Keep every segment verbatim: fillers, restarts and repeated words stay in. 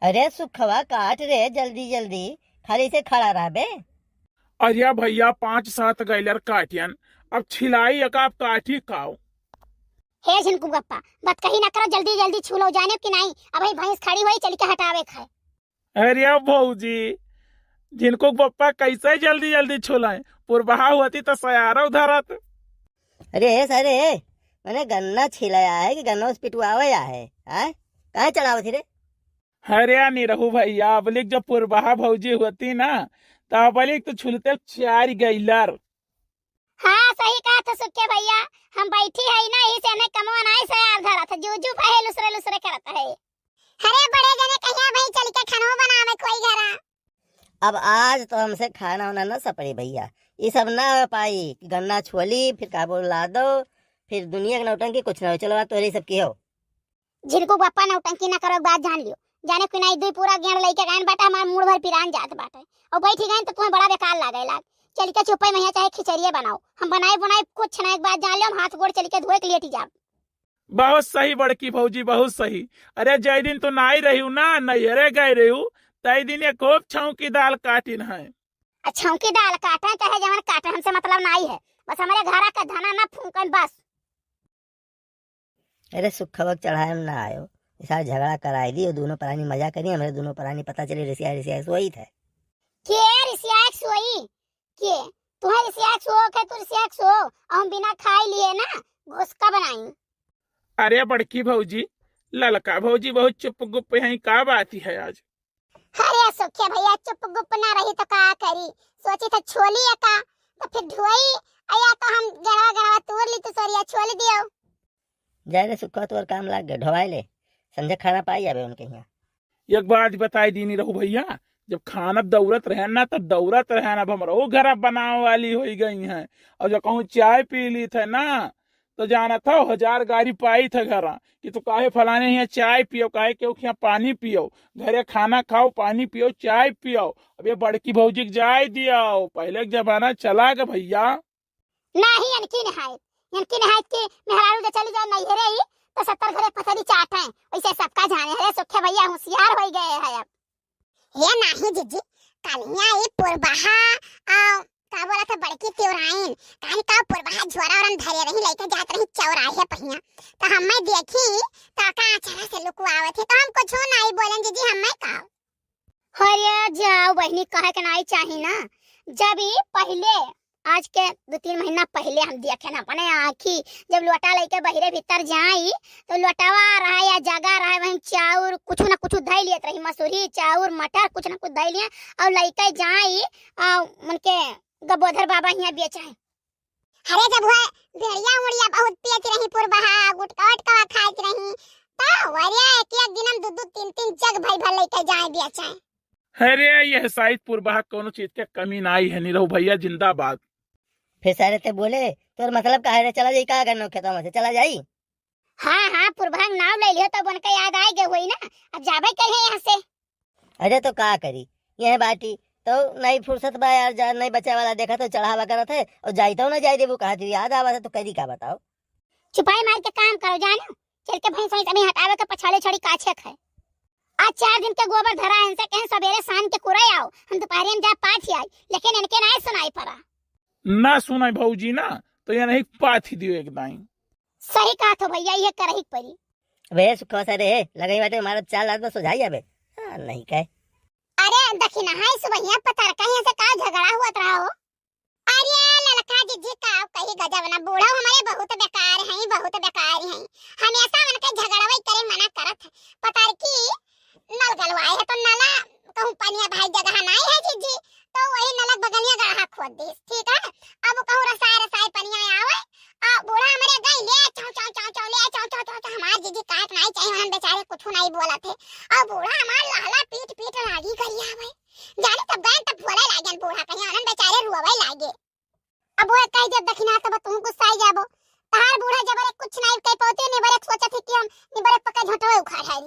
अरे सुखवा काट रे जल्दी जल्दी, खाली से खड़ा रहबे। अरे भैया, पाँच सात गैलर काटियन, अब छिलाई एक आप काटी काओ। हे झिनकू बप्पा, बात कही ना करो, जल्दी जल्दी छू लो, जाने कि नाहीं, अबही भैंस खड़ी होई, चली के हटावे खाए। अरे भौजी, झिनकू बप्पा कैसे जल्दी जल्दी छुलाए, पुरबहा होती तो सयारो धरत। अरे हे सारे, मने गन्ना छिलाया है कि गन्ना उस पिटवावे आया है, आय? काहे चढ़ावत ही रे? अरे निरहू भैया, अबलिक जब पुरबहा भौजी होती ना, तो अबलिक तो छुलते चार गैलर। हाँ, सही कहत हो सुखे भैया, हम बैठी है ना, इसे ने कमवा नाई सयार धरत, जू जू भए लुसरे लुसरे करत है। अरे बड़े जने कहिया भाई चल के खानो बनावे कोई घरा। अब आज तो हमसे खाना वाना ना सपड़ी भैया, ये सब ना हो पाई कि गन्ना छोली, फिर काबुल ला दो, फिर दुनिया के नौटंकी कुछ ना हो। चलो आज तोहरे सब की हो। झिनकू बप्पा नौटंकी ना करो, एक बात जान लियो, जाने कि नाहीं दुई पूरा गेंद लइके गए बाटे, हमार मूड़ भर पिरान जात बाटे, और बैठी गए तो तुम्हें बड़ा बेकार लागे लाग। चल के चुप्पे में यहाँ चाहे खिचड़िए बनाओ, हम बनाए बनाए कुछ ना, एक बात जान लियो, हम हाथ गोड़ चल के धोए के लेटी जाब। बहुत सही बड़की भौजी, बहुत सही। अरे जय दिन तो नाई रही ना, नैहरे गए रही, तय दिन एक खूब छौंकी दाल काटिन है। आ छौंकी दाल काटे चाहे जवन काटे, हमसे मतलब नाई है, बस हमारे घरा का धना ना फूकन बस। अरे सुखवा के चढ़ाए में ना आयो, ऐसा झगड़ा कराई दी, दोनों प्राणी मजा करी, हमारे दोनों प्राणी पता चले रिसिया रिसिया सोई थे। के रिसिया सोई? के? तुम्हें रिसिया सो के तू रिसिया सो, हम बिना खाए लिए ना घुसका बनाई। अरे बड़की भौजी, ललका भौजी बहुत चुप गुप हैं, का बात है आज? अरे सुखे भैया, चुप गुप ना रही तो का करी, सोची था छोली का, तो फिर ढोई, या तो हम गड़वा गड़वा तोड़ ली तो सोरिया छोल दियो। जाए रे सुखवा, तोर काम लाग गए, ढोवाए ले, संझे खाना पाई जाबे उनके यहाँ। एक बात बताई दीनी रहू भैया, जब खाना दौरत रहे ना, तब दौरत रहे ना, अब हमरो घर अब बनावे वाली होई गई हैं। और जब कहूँ चाय पी ली थे ना, तो जानत हो, हजार गारी पाई थे घरा कि तू काहे फलाने यहाँ चाय पियो, काहे केहू के यहाँ पानी पियो, घरे खाना खाओ, पानी पियो, चाय पियो। अब ये बड़की भौजी के जाए दियो, पहले के जमाना चला गया भैया। नाही, इनकी नहायत, इनकी नहायत की मेहरारू जो चली जाए नैहरे ही, तो सत्तर घरे पथरी चाट है, वैसे सबका जाने। अरे सुखे भैया होशियार होई गए है अब। हे नाही जिज्जी, कलिया ई पुरबहा, आ, का बोला था बड़की तिवराइन, कान का पुरबहा झोरा ओरन धरे रही, लइके जात रही चौराहे पहिया, तो हमें देखी, तो का अचरा से लुकवावत है, तो हम कुछ नाही बोलन जिज्जी, हमें का। अरे जाओ बहिनी, कहे के नाही चाही ना, जब ई पहिले, आज के दो तीन महीना पहिले हम देखे ना अपने आँखी, जब लोटा लइके बहिरे भीतर जाई, तो लोटवा रहा या जगा रहा, वहीं चाउर कुछ ना कुछ धई लियत रही, मसूरी, चाउर, मटर, कुछ ना कुछ धई लिए, और लइके जाई, आ, उनके गबोधर बाबा हियाँ बेचाई। अरे जब हुआ भेड़िया उड़िया बहुत पियत रही पुरबहा, गुटका उटका खाइत रही, तो वरिया एक एक दिन हम दो दो तीन तीन जग भई भर लइके जाए बेचाए। अरे यह साइत पुरबहा कोनो चीज के कमी नाही है, निरहू भैया जिंदाबाद। फिर सारे ते बोले, तोर मतलब का है रे, चला जाई का गन्नो खेतवा में से, चला जाई? हाँ, हाँ, पुरबहा के नाव ले लियो तब उनका याद आए गए होई ना, अब जाबे कहे यहाँ से। अरे तो का करी, यह बाटी तो नहीं फुर्सत बा यार, जा नहीं बचे वाला देखा तो चढ़ावा करत है और जाई तो ना जाई देबू, कहा तू याद आवा तो करी का बताओ। चुपाई मार के काम करो जानो, चल के भैंस वैंस अभी हटावे के पछाड़े छड़ी काछे खाए। आज चार दिन के गोबर धरा है, इनसे कहें सवेरे शाम के कुरे आओ, हम दोपहर में जाए पाठ ही आई, लेकिन इनके नहीं सुनाई पड़ा। ना सुनाई भौजी ना, तो ये नहीं पाथ ही दियो एक दाई। सही कहा तो भैया, ये करही के पड़ी। अबे सुखवा सारे, लगई बाटे मारत चार लात बस हो जाई अबे। हाँ, नहीं कहे। अरे दखिना है सुबहिया पतर कहीं से का झगड़ा हुआ रहा हो? अरे ललका जिज्जी का कही गजब ना, बूढ़ा हमारे बहुत बेकार हैं, बहुत बेकार हैं। हमेशा उनके झगड़वे करे मना करत है। पतर की नल गलवाए है तो नला कहूँ पनिया भाई जगह नाई है जिज्जी, तो वही नलक बगनिया गढ़ा खोद दीस, ठीक है। अब कहूँ रसाए रसाए पनिया आवे, आ बूढ़ा हमारे गई ले चाव चाव चाव चाव ले चाव चाव चाव चाव, हमार जिज्जी काट नाई चाहिए, उन्हन बेचारे कुछ नाई बोलत है। आ बूढ़ा हमार लहला पीट पीट लागी करिया भाई, जाने तब गए तब बोले लागन बूढ़ा कहीं, उन्हन बेचारे रुआवे लागे। अब वो कह जब दखिना तब तू गुस्साई जाबो, तहार बूढ़ा जबरे कुछ नाई कह पाते, निबरे सोचत है कि हम निबरे पक्का झोंटवे उखाड़ है।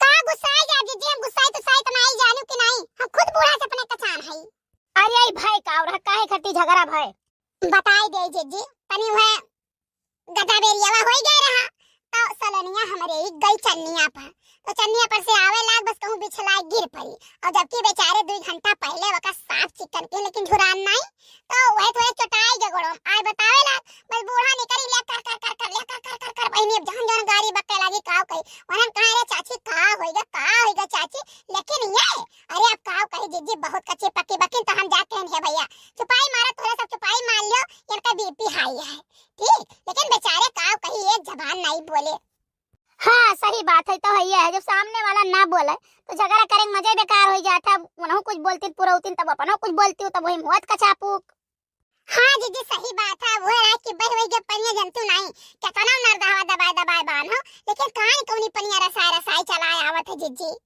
का गुस्साई जा जिज्जी, हम गुस्साई तो साई तो नाई जानू कि नाई, हम खुद बूढ़ा से अपने कचान हई। अरे आई भाई का और काहे खातिर झगड़ा भाई? बताई दे जिज्जी, तनी वह गदा बेरियावा होई गए रहा, तो सलनिया हमरे ही गई चन्निया पर, तो चन्निया पर से आवे लाग, बस कहूँ बिछलाए गिर पड़ी। और जबकि बेचारे दुई घंटा पहले ओकर साफ चिकन के, लेकिन झुरान नाई, तो वही थोड़े चोटाई गे गोड़ो। आए बतावे लाग, बस बूढ़ा निकरी ले कर कर कर कर, ले कर कर कर कर, बहिनी अब जहन जहन गारी बक्के लागी, काव कही, वरन कहा, "रे चाची, का होइगा, का होइगा चाची?" लेकिन ये, अरे अब काव कही जिज्जी, बहुत कच्ची पक्की बकिन, तो हम जाके हैं भैया, चुपाई मारा, थोड़ा सा चुपाई मार लियो, इनका बीपी हाई है, ठीक, लेकिन बेचारे काव कही, एक जबान नहीं बोले। हाँ, सही बात है, तो है ये है, जब सामने वाला ना बोले, तो झगड़ा करे के मजा ही बेकार हो जाता है। उन्हों कुछ बोलती पुरौती, तब अपनों कुछ बोलती हूँ, तब वही मुँह कचापूक। हाँ जिज्जी, सही बात है, वो है कि बह वही के पनिया जंतु नहीं, कितना नरदहवा दबाए दबाए बांधो, लेकिन कहाँ कौनी पनिया रसाए रसाए चलाए आवत है जिज्जी।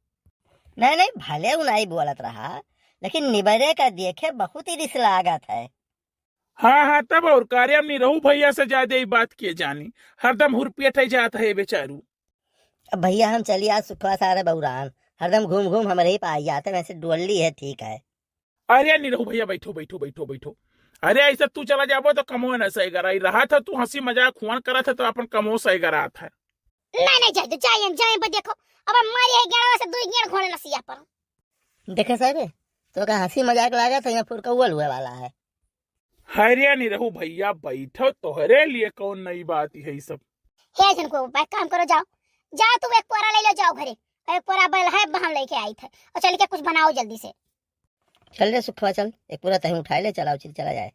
नहीं, नहीं, भले उ नहीं बोलत रहा, लेकिन निबरे का देखे बहुत ही रिस लागत है। हाँ, हाँ, तब और कार्य में रहू भैया से ज्यादा ही बात किए जानी, हरदम हुरपियट है जात है बेचारू। अब भैया हम चली आज सुखवा सारे बौरान, हरदम घूम घूम हमरे ही पाई जाते, वैसे डोली है, ठीक है। अरे निरहू भैया, बैठो, बैठो, बैठो, बैठो। अरे ऐसे तू चला जाबो तो कमो न सही कराई रहा था, तू हंसी मजाक हुआन करा था तो अपन कमो सही करात है। नहीं, नहीं, जाए दो, जाए, जाए, पर देखो, अब हम मारी है गेड़वा से दुई गेड़ घोड़े नसिया पर। देखे साहब, तो का हंसी मजाक लागा था, यहाँ फुरकौल हुए वाला है। अरे निरहू भैया, बैठो, तोहरे लिए कौन नई बात है ये सब। हे झनको, एक काम करो, जाओ, जाओ, तू एक पोरा ले लो, जाओ घरे, एक पोरा बैल है, हम लेके आई थे, और चल के कुछ बनाओ जल्दी से। चल रे सुखवा, चल, एक पूरा तहीं उठाए ले, चलाओ, चल, चला जाए।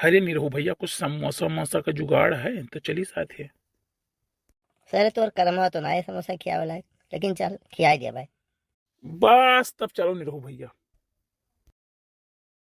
अरे निरहू भैया, कुछ समोसा वमोसा का जुगाड़ है तो चली साथ है। सर, तोर करमा तो ना है समोसा खियावे लायक, लेकिन चल, खियाए दिया भाई। बस, तब चलो निरहू भैया।